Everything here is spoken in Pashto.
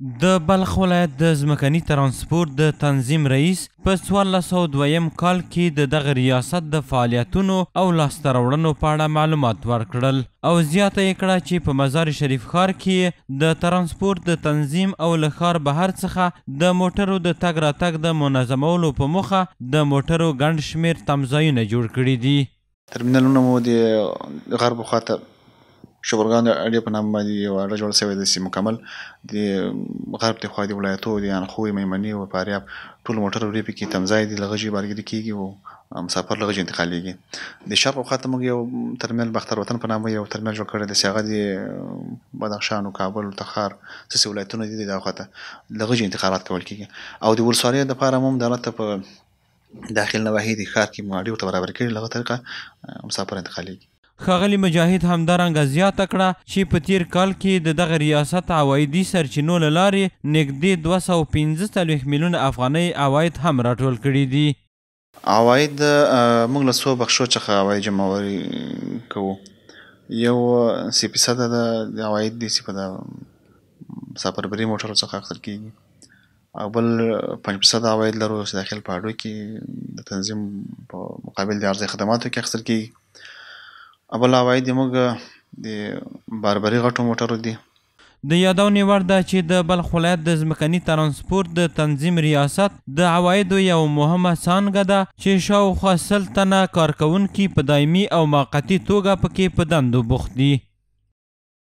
د بلخ ولایت د ځمکني ترانسپورت د تنظیم رئیس په 1402 کال کې د دغه ریاست د فعالیتونو او لاسته راوړنو په اړه معلومات ورکړل او زیاته یې کړه چې په مزار شریف ښار کې د ترانسپورت د تنظیم او له ښار بهر څخه د موټرو د تګ راتګ د منظمولو په موخه د موټرو ګڼ شمېر تمځایونه جوړ کړي دي. ترمینلونه مو د غرب خواته شبرغان د اډې په نامه باندې یوه اډه جوړه شوې ده چې مکمل د غرب د خوا د ولایتو د اندخوی، میمنې او فاریاب ټول موټر ورې پکې تمځای دي، له غږي بارګیري کېږي او مسافر له غږي انتقالېږي. د شرق خوا ته موږ یو ترمینل باختر وطن په نامه یو ترمینل جوړ کړی دی چې هغه د بدخشان او کابل او تخار څه ولایتونه دي دغه خوا ته له غږي انتقالات کول کېږي. او د ولسوالیو دپاره مو هم دلته په داخل نواحي د ښار کې مو اډې ورته برابرې کړي، له هغه طریقه مسافر انتقالېږي. ښاغلي مجاهد همدارنګه زیاته کړه چې په تېر کال کې د دغه ریاست عوایدي سرچینو له لارې نږدې 245 میلیونه افغانۍ عواید هم راټول کړي دي. عواید موږ له څو بخشو څخه عواید جمعوري کوو. یو سی فیصده د عواید دي چې په د مسافربري موټرو څخه اخیستل کېږي، او بل 5% عواید لرو چې داخل په اډو کې د تنظیم په مقابل د عرضه خدماتو کې اخیستل کېږي. او بل عواید موږ د باربري غټو موټرو دي. د یادونې وړ ده چې د بلخ ولایت د ځمکني ترانسپورت د تنظیم ریاست د عوایدو یوه مهمه څانګه ده چې شاوخوا 100 تنه کارکوونکي په دایمي او موقتي توګه پکې په دندو بوخت دي.